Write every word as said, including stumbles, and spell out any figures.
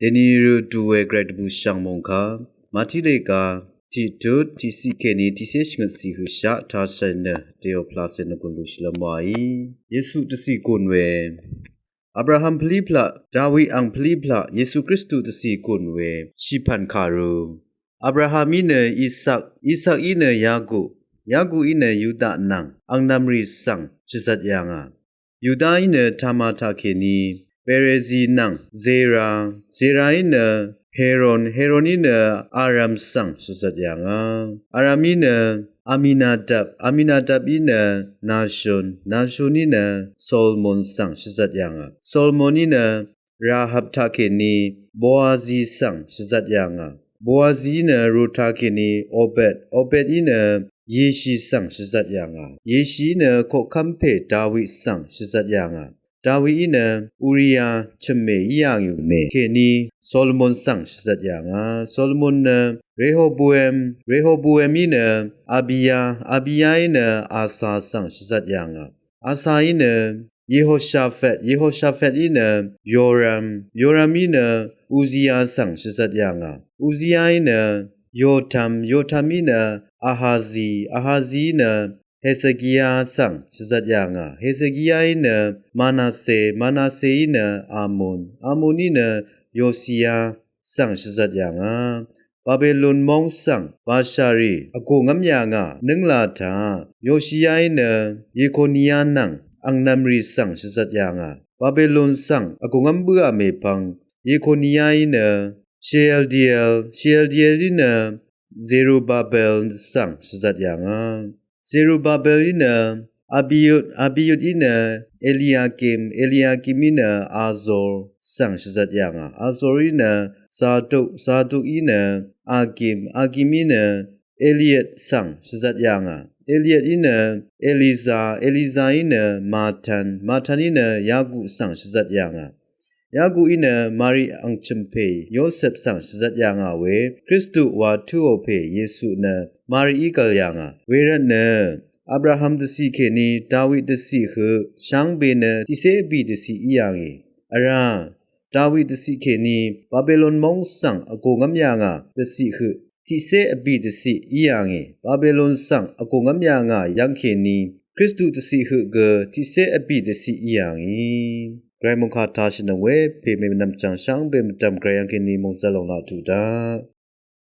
Dèni rø duwe gvray dvbù shv̀ng mòngkà Màtí lèga tiqtut tiqciq kèní tiqcé shvngøt ciq høqshaq tashàì nø dèò pvlacè nvgùn lùshìlv́m wàí. Yesu dvcì gùn we Abraham pvlí pvlaq, Dawi ang pvlí pvlaq, Yesu Kristu dvcì gùn we shìpv̀n kàru. Abraham í nø Isak, Isak í nø Yaku, Yaku í nø Yuda nvng angnv̄m rì svng shvzvt yà ngà. Yuda í nø Tama taqkèní Perezi nvng Zera, Zera í nø Heron, Heron í nø Aram svng shvzvt yà ngà. Aram í nø Aminadab, Aminadab í nø Nashon, Nashon í nø Solomon svng shvzvt yà ngà. Solomon í nø Rahab taqkèní Boazi svng shvzvt yà ngà. Boazi í nø Rut taqkèní Obed, Obed í nø Yeshi svng shvzvt yà ngà. Yeshi í nø koqkv́m pè Dawi svng shvzvt yà ngà. Dawi í nø Uriya chø̀mmè í yà ngì mè kèní Solomon svng shvzvt yà ngà. Solomon nø Rehoboam, Rehoboam í nø Abiya, Abiya í nø Asa svng shvzvt yà ngà. Asa í nø Yehoshafat, Yehoshafat í nø Yoram, Yoram í nø Uziya svng shvzvt yà ngà. Uziya í nø Yotam, Yotam í nø Ahazi, Ahazi í nø Hezekiya svng shvzvt yà ngà. Hezekiya í nø Manase, Manase í nø Amon, Amon í nø Yosiya svng shvzvt yà ngà. Babelon móng svng bashàrì vgù ngv́m yà ngà nǿngla taq Yoshiya í nø Yekoniya nvng angnv̄m rì svng shvzvt yà ngà. Babelon svng vgù ngv́m bǿà mèpvng Yekoniya í nø Shealdiel, Shealdiel í nø Zerubabel svng shvzvt yà ngà. Zerubabel í nø Abiud, Abiud í nø Eliakim, Eliakim í nø Azor svng shvzvt yà ngà. Azor í nø Zadok, Zadok í nø Akim, Akim í nø Eliud svng shvzvt yà ngà. Eliud í nø Eliza, Eliza í nø Matan, Matan í nø Yaku svng shvzvt yà ngà. Yaku í nø Mari ang chø̀mpè Yosep svng shvzvt yà ngà we Kristu wa tǿò pè Yesu nø Mari í gv̀l yà ngà. Wervtnø Abraham dvcì kèní Dawi dvcì høq shvngbe nø tiqcé vbì dvcì í yà ngì. Vrá Dawi dvcì kèní Babelon móng svng vgù ngv́m yà ngà dvcì høq tiqcé vbì dvcì í yà ngì. Babelon svng vgù ngv́m yà ngà yv́ng kèní Kristu dvcì høq gø tiqcé vbì dvcì í yà ngì. Gvray mòngkà tashìnøng we pè mènvm chv̀ng shvngbe mvdv̀m gvray yv́ng kèní mòngzvl lòng laq tuq daq.